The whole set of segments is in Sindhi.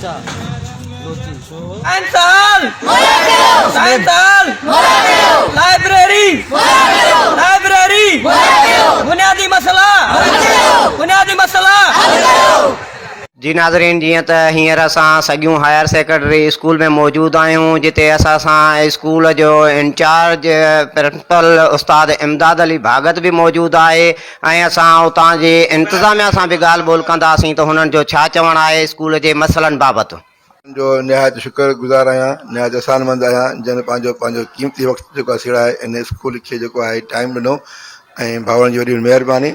سال سال لائبريري لائبريري بنيادي مسئلا بنيادي مسئلا. جي ناظرين جيئن ته هينئر اسان سڳيون هائر سيڪنڊري اسڪول ۾ موجود آهيون جتي اسان سان اسڪول جو انچارج پرنسپل استاد امداد علي ڀاڳت به موجود آهي ۽ اسان اتان جي انتظاميا سان به ڳالهه ٻولهه ڪنداسين ته هنن جو ڇا چوڻ آهي اسڪول جي مسئلن بابت. جو نهايت شڪر گذار آهيان نهايت احسان مند آهيان جن پنهنجو پنهنجو قيمتي وقت جيڪو آهي سيڙائي ان اسڪول کي جيڪو آهي ٽائيم ڏنو ۽ ڀائرن جي وڏي مهرباني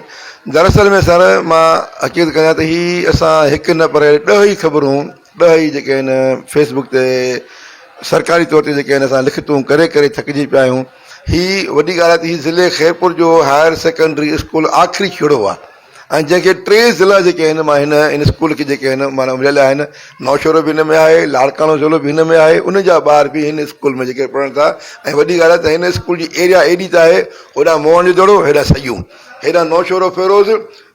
دراصل ۾ سر مان حقيقت ڪيان ته هي اسان هڪ نه پر ڏهه ئي خبرون ڏهه ئي جيڪي آهن فيسبوڪ تي سرڪاري طور تي جيڪي آهن اسان لکتون ڪري ڪري ٿڪجي پيا آهيون هي وڏي ڳالهه آهي ته هي ضلعي خيرپور جو هائر سيڪنڊري اسڪول آخري ڇيڙو آهي ۽ جنهن کي ٽي ضلعا جيڪي آهن مان هن ان اسڪول کي جيڪي آهن معنيٰ مليل آهن نوشهرو به هن ۾ آهي لاڙڪاڻو ضلعو به هن ۾ آهي ان جا ٻار به هن اسڪول ۾ جيڪي پڙهن ٿا ۽ وڏي ڳالهه آهي ته هن اسڪول جي ايريا ايڏي ته آهي هوڏانهن موهن جو دڙو هيڏانهن سيون هيڏانهن نوشهرو فيروز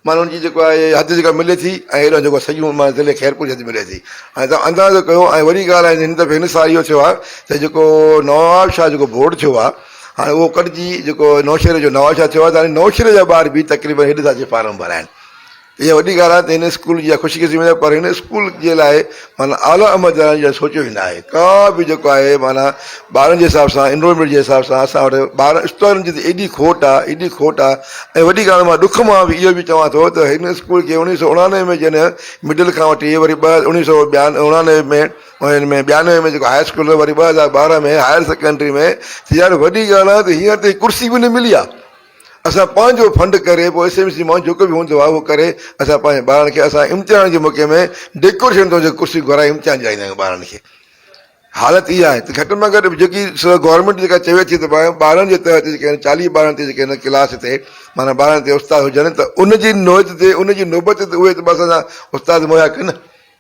معنيٰ ان جي جيڪو آهي حد جيڪا ملي ٿي ۽ هيڏانهن جيڪو سيون معنيٰ ضلعي خيرپور جي حد ملي ٿي ۽ توهان اندازو ڪيو ۽ وڏي ڳالهه آهي هن دفعي هن سال اهو ٿيو آهي ته جيڪو نوابشاهه جيڪو بورڊ ٿيو آهي هاڻي اهو ڪڍجي جيڪو نوشهري جو نوابشاهه ٿيو آهي ته هاڻي نوشهري جا ٻار به تقريبن هيڏ ٿا اچي فارم ڀرائن ته اها وڏي ڳالهه آهي ته هن اسڪول جي اها خوش قسمتي آهي پر هن اسڪول جي لاء معنيٰ اعليٰ عملدارن جا سوچيو ئي نه آهي ڪا به جيڪو آهي معنيٰ ٻارن جي حساب سان انرولمينٽ جي حساب سان اسان وٽ ٻار استادن جي ته ايڏي کوٽ آهي ايڏي کوٽ آهي ۽ وڏي ڳالهه مان ڏک مان به اهو به چوان ٿو ته هن اسڪول کي اڻويهه سو اڻانوي ۾ جڏهن مڊل کان وٺي وري ٻه اڻويهه سو ٻيان اڻانوي ۾ هن ۾ 92 ۾ جيڪو هاء اسڪول وري 2012 ۾ هائر سيڪنڊري ۾ ته يار وڏي ڳالهه آهي ته هينئر تائين ڪرسي به نه ملي آهي اسان پنهنجو فنڊ ڪري پوء ايس ايم سي مان جيڪو به هوندو آهي اهو ڪري اسان پنهنجي ٻارن کي اسان امتحان جي موقعي ۾ ڊيڪوريشن طور جيڪي ڪرسي گهرائي امتحان ڏياريندا آهيون ٻارن کي حالت اها آهي ته گهٽ ۾ گهٽ جيڪي گورنمينٽ جيڪا چوي ٿي ته ٻارن جي تحت جيڪي آهن 40 ٻارن تي جيڪي آهن ڪلاس تي معنيٰ ٻارن تي استاد هجن ته ان جي نوعيت تي ان جي نوبت تي اهي ته اسان سان استاد مهيا ڪن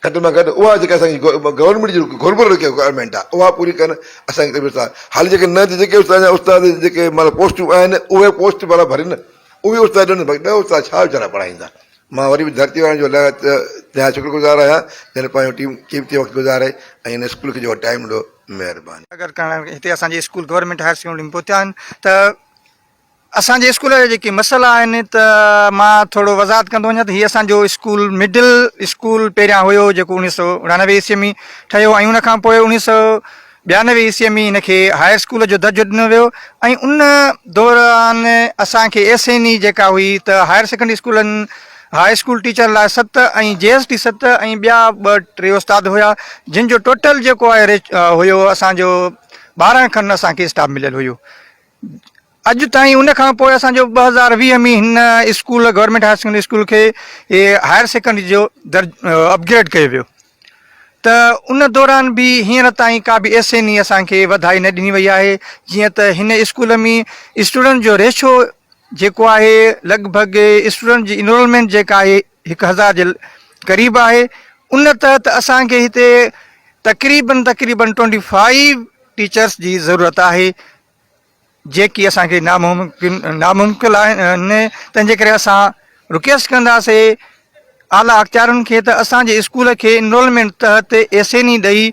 گهٽ ۾ گهٽ اها جيڪا اسان جي گورنمينٽ جي گهربل رڪوائرمينٽ آهي اها پوري ڪن اسان کي استاد حالي جيڪي نه جيڪي استاد جا استاد جيڪي معنيٰ پوسٽون آهن اهي پوسٽ ڀلا ڀرين اهي استاد ڏين باقي ڏهه استاد ڇا ويچارا پڙهائيندا مان وري به ڌرتي وارن جو نهايت شڪر گذار آهيان جن پنهنجو ٽيم قيمتي وقت گذاري ۽ هن اسڪول کي جيڪو ٽائيم ڏنو مهرباني. اگر ڪرڻ هتي اسان جي اسڪول گورنمينٽ هائر سيڪنڊري ۾ پهتا آهن ته اسان جي اسڪول جا جيڪي مسئلا آهن ته مان ٿورو وضاحت ڪندو وڃان ته هي اسان جو اسڪول مڊل اسڪول پهريان هيو جيڪو اوڻيهه سو اڻانوي عيسوي ۾ ٺهيو ۽ ان کان پوء اوڻيهه سو ٻيانوي عيسوي ۾ هن کي هاء اسڪول جو درجو ڏنو ويو ۽ ان دوران اسان کي ايس اين اي جيڪا هئي ته هائر سيڪنڊري اسڪولن هاء اسڪول ٽيچر لاء ست ۽ جي ايس ٽي ست ۽ ٻيا ٻه ٽي استاد هيا جن جو ٽوٽل جيڪو آهي هيو اسان جو 12 کن اسان کي اسٽاف مليل هيو اڄ تائين ان کان پوء اسان جو 2020 ۾ هن school government higher secondary school کي هائر سيڪنڊري جو در اپگريڊ ڪيو ويو ته ان دوران به هينئر تائين ڪا به ايس اين اي اسان کي وڌائي نه ڏني وئي آهي جيئن ته هن اسڪول ۾ اسٽوڊنٽ جو ريشو جيڪو آهي لڳ ڀڳ اسٽوڊنٽ جي انرولمينٽ جيڪا آهي هڪ هزار جي قريب آهي ان تحت اسان کي هتي تقريبن تقريبن ٽوئنٽي فائيو ٽيچرس جي ضرورت آهي جيڪي اسان کي ناممڪن ناممڪن آهن تنهن جي ڪري اسان رڪويسٽ ڪنداسي اعليٰ اختيارن کي ته اسان جي اسڪول کي انرولمينٽ تحت ايس اين اي ڏئي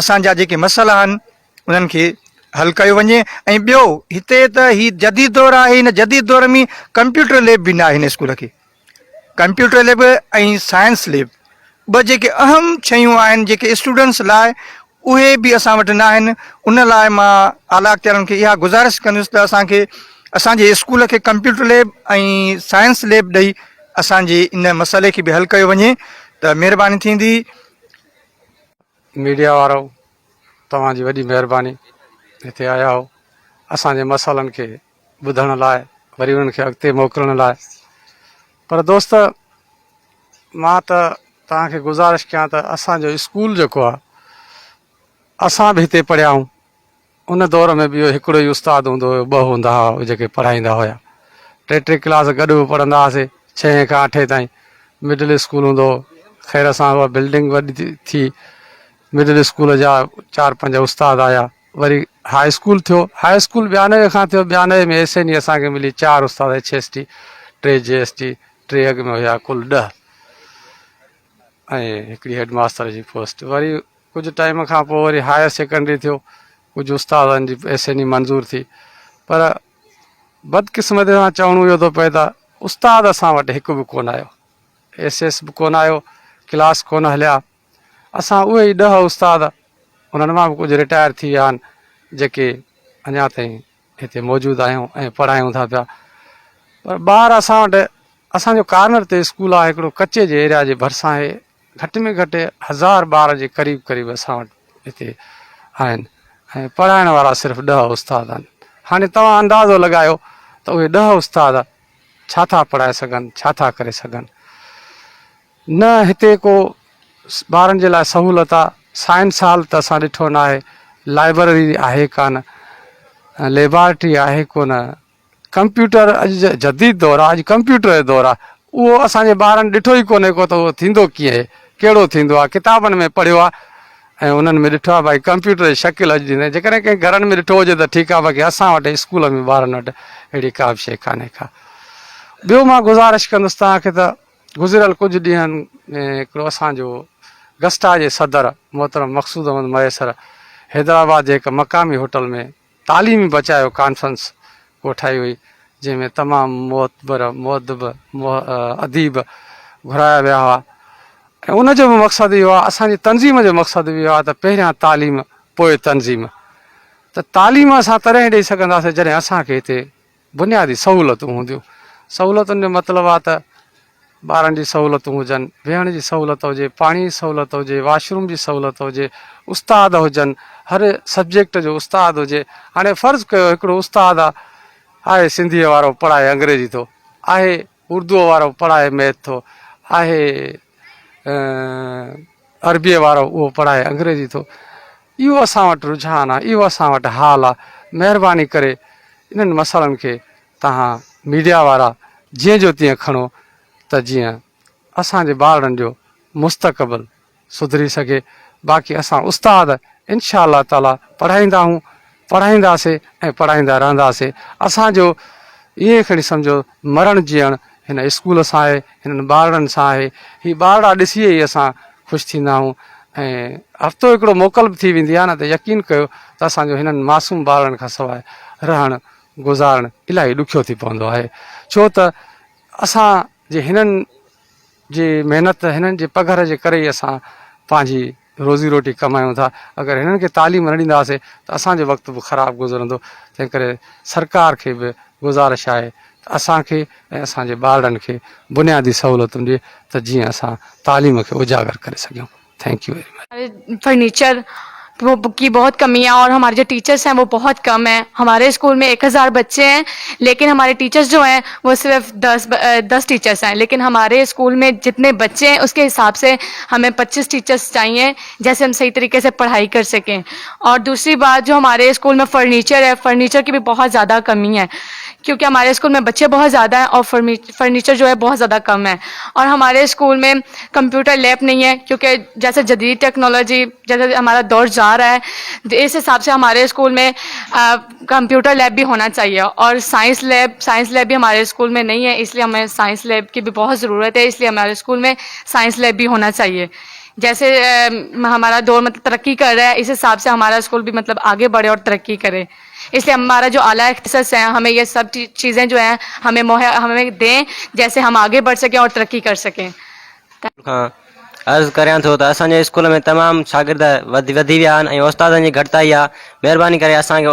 اسان جا جيڪي مسئلا آهن انهن کي حل ڪيو وڃي ۽ ٻيو هتي ته هي جديد دور آهي هن جديد دور ۾ ڪمپيوٽر ليب به نه آهي هن اسڪول کي ڪمپيوٽر ليب ۽ سائنس ليب ٻه جيڪي اهم شيون آهن جيڪي اسٽوڊنٽس لاء اهي به اسان وٽ نه آهن ان لاء مان اعليٰ اختيارن کي اها گذارش ڪندس ته اسان کي اسان جي اسڪول کي ڪمپيوٽر ليب ۽ سائنس ليب ڏئي اسان جي ان مسئلي کي به حل ڪيو وڃي ته مهرباني ٿيندي. ميڊيا وارؤ توهان جي وڏي مهرباني هتي آيا آهو اسان جي مسئلن کي ٻڌڻ لاء وري انهن کي اڳتي موڪلڻ لاء پر دوست مان ته توهان کي گذارش ڪيان ته اسان جو اسڪول جيڪو آهي اسان به هتي پڙهيا آهيون ان دور ۾ به اهو هڪڙو ئي استاد هوندو هيو ٻه هوندا هئا اهي جيڪي پڙهائيندا هيا ٽي ٽي ڪلاس گڏ به پڙهندا هئاسي ڇهين کان اٺين تائين مڊل اسڪول هوندو هو خير سان اها بلڊنگ وڏي ٿي مڊل اسڪول جا چار پنج استاد آيا وري هاء اسڪول ٿيو، هاء اسڪول 92 کان ٿيو، 92 ۾ ايس اين اي اسان کي ملي، چار استاد ايڇ ايس ٽي، ٽي جي ايس ٽي، ٽي اڳ ۾ هيا، ڪل ڏهه. ۽ هڪڙي هيڊ ماستر جي پوسٽ وري ڪجهه ٽائيم کان پوء وري هائر سيڪنڊري ٿيو ڪجهه استادن جي ايس اين اي منظور ٿي پر بدقسمتي سان چوڻو اهو ٿو پئي ته استاد اسان وٽ هڪ به ڪونه آيو ايس ايس به ڪونه آيو ڪلاس ڪونه هليا اسان اهي ئي ڏهه استاد انهن مان به ڪجهه رٽائر ٿي ويا آهن جيڪي اڃا تائين هتي موجود آهيون ۽ پڙهايون ٿا پيا پر ٻار اسان وٽ اسان جو ڪارنر تي اسڪول آهي هڪڙو ڪچي جي ايريا جي ڀرسان آهي گهٽ ۾ گهٽ هزار ٻار جي قريب قريب اسان وٽ هتي آهن ۽ پڙهائڻ وارا صرف ڏهه استاد آهن هاڻي توهان اندازو لڳايو ته اهي ڏهه استاد ڇا ٿا پڙهائي سگهن ڇا ٿا ڪري سگهن نه هتي ڪو ٻارن جي لاء سهولت آ، سائنس هال ته اسان ڏٺو ناهي، لائبرري آهي ڪانه، ليبارٽري آهي ڪونه، ڪمپيوٽر اڄ جديد دور آ، اڄ ڪمپيوٽر جو دور آ، اهو اسان جي ٻارن ڏٺو ئي ڪونهي ڪو ته اهو ٿيندو ڪيئن آهي، ڪهڙو ٿيندو آ، ڪتابن ۾ پڙهيو آ ۽ انهن ۾ ڏٺو آ باقي ڪمپيوٽر جي شڪل اڄ ڏينهن تائين جيڪڏهن ڪنهن گهرن ۾ ڏٺو هجي ته ٺيڪ آ باقي اسان وٽ اسڪول ۾ ٻارن وٽ اهڙي ڪا به شيء ڪانهي ڪا. ٻيو مان گذارش ڪندس توهان کي ته گذريل ڪجهه ڏينهن ۾ هڪڙو اسان جو گسٽا جي صدر محترم مقصود احمد مهيسر حيدرآباد جي هڪ مقامي هوٽل ۾ تعليمي بچايو ڪانفرنس ڪوٺائي هئي جنهن ۾ تمام معتبر مؤدب اديب گهرايا ويا هئا ۽ ان جو به مقصد اهو آهي اسان جي تنظيم جو مقصد به اهو آهي ته پهريان تعليم پوء تنظيم ته تعليم اسان تڏهن ڏئي سگهنداسين جڏهن اسان کي هتي بنيادي سهولتون هونديون. سهولتن جو مطلب آهي ته ٻارن جي سهولتون هجن، ويهڻ جي سهولت هجي، پاڻي جي سهولت هجي، واش روم جي سهولت هجي، استاد هجن، هر سبجيڪٽ جو استاد هجي. هاڻي فرض ڪيو هڪڙو استاد آهي سنڌيء وارو پڙهائي انگريزي ٿو، آهي اردوء وارو پڙهائي ميٿ ٿو، آهي عربيء وارو اهو پڙهائي انگريزي ٿو. اهو اسان وٽ رجحان آهي، اهو اسان وٽ حال آهي. مهرباني ڪري انهن مسئلن کي توهان ميڊيا وارا جيئن جو تيئن کڻو ته جيئن اسان جي ٻارڙن جو مستقبل سڌري سگهي باقي اسان استاد انشاء الله تعالي پڙهائيندا هون پڙهائينداسي ۽ پڙهائيندا رهنداسي اسان جو ائين کڻي سمجهو مرڻ جيئڻ هن اسڪول سان آهي هنن ٻارڙن سان آهي هي ٻارڙا ڏسي ئي اسان خوش ٿيندا آهيون ۽ هفتو هڪڙو موڪل به ٿي ويندي آهي نه ته يقين ڪيو ته اسان جو هنن معصوم ٻارڙن کان سواء رهڻ گذارڻ الاهي ڏکيو ٿي پوندو آهي ڇو ته اسان جي هنن جي محنت هنن جي پگهر جي ڪري ئي اسان پنهنجي روزي روٽي ڪمايون ٿا اگر هنن کي تعليم نه ڏينداسين ته اسان جو وقت به خراب گذرندو تنهن ڪري سرڪار کي به گذارش آهي ته اسان کي ۽ اسان جي ٻارڙن کي بنيادي سهولتون ڏي ته جيئن اسان تعليم کي اجاگر ڪري سگهيون thank you very much. Furniture की बहुत कमी है और हमारे जो टीचर्स हैं वो बहुत कम हैं। हमारे स्कूल में 1000 बच्चे हैं लेकिन हमारे टीचर्स जो हैं वो सिर्फ 10 टीचर्स हैं, लेकिन हमारे स्कूल में जितने बच्चे हैं उसके हिसाब से हमें 25 टीचर्स चाहिए जैसे हम सही तरीके से पढ़ाई कर सकें। और दूसरी बात जो हमारे स्कूल में फ़र्नीचर है, फ़र्नीचर की भी बहुत ज़्यादा कमी है क्योंकि हमारे स्कूल में बच्चे बहुत ज़्यादा हैं और फ़र्नीचर जो है बहुत ज़्यादा कम है। और हमारे स्कूल में कंप्यूटर लैब नहीं है क्योंकि जैसे जदीद टेक्नोलॉजी जैसे हमारा दौर जा रहा है इस हिसाब से हमारे स्कूल में कंप्यूटर लैब भी होना चाहिए। और साइंस लैब भी हमारे स्कूल में नहीं है, इसलिए हमें साइंस लैब की भी बहुत ज़रूरत है, इसलिए हमारे स्कूल में साइंस लैब भी होना चाहिए। जैसे हमारा दौर तरक्की कर रहा है इस हिसाब से हमारा स्कूल भी आगे बढ़े और तरक्की करे, इसलिए हमारा जो आला अख्तियार है हमें ये सब चीज़ें जो हैं हमें मुहैया हमें दें जैसे हम आगे बढ़ सकें और तरक्की कर सकें। खां अर्ज़ करियां थो त असांजे स्कूल में तमामु शागिर्द वधी विया आहिनि ऐं उस्तादनि जी घटिताई आहे। महिरबानी करे असांखे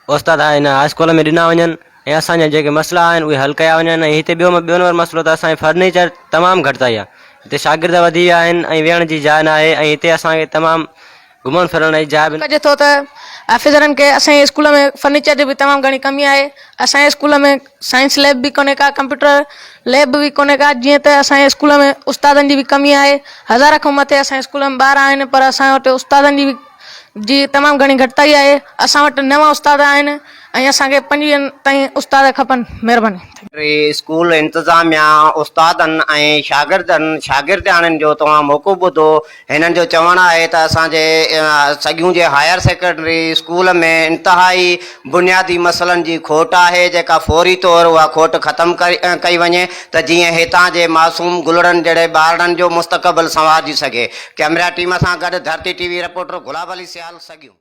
उस्ताद हिन हाई स्कूल में ॾिना वञनि ऐं असांजा जेके मसइला आहिनि उहे हल कया वञनि। ऐं हिते ॿियो नंबर मसइलो त असांजे फर्नीचर तमामु घटिताई आहे, हिते शागिर्द वधी विया आहिनि ऐं वेहण जी जाइ न आहे ऐं हिते असांखे तमामु घुमण फिरण जी जाइ बि कजे थो त ऑफिसरनि खे असांजे स्कूल में फर्नीचर जी बि तमामु घणी कमी आहे। असांजे स्कूल में साइंस लैब बि कोन्हे का, कंप्यूटर लैब बि कोन्हे का, जीअं त असांजे स्कूल में उस्तादनि जी बि कमी आहे। 1000 खां मथे असांजे स्कूल में ॿार आहिनि पर असां वटि उस्तादनि जी तमामु घणी घटिताई आहे। असां वटि नवां उस्ताद आहिनि ۽ اسان کي پنجويهن تائين استاد کپن مهرباني. ٽي اسڪول انتظاميا، استادن ۽ شاگردن شاگردياڻين جو توهان موقف ٻڌو، هنن جو چوڻ آهي ته اسان جي سڳيون جي هائير سيڪنڊري اسڪول ۾ انتهائي بنيادي مسئلن جي کوٽ آهي جيڪا فوري طور اها کوٽ ختم ڪئي وڃي ته جيئن هتان جي معصوم گلڙن جهڙي ٻارڙن جو مستقبل سنوارجي سگهي. ڪئميرا ٽيم سان گڏ Dharti T V reporter Gulab Ali Sial, Saghion.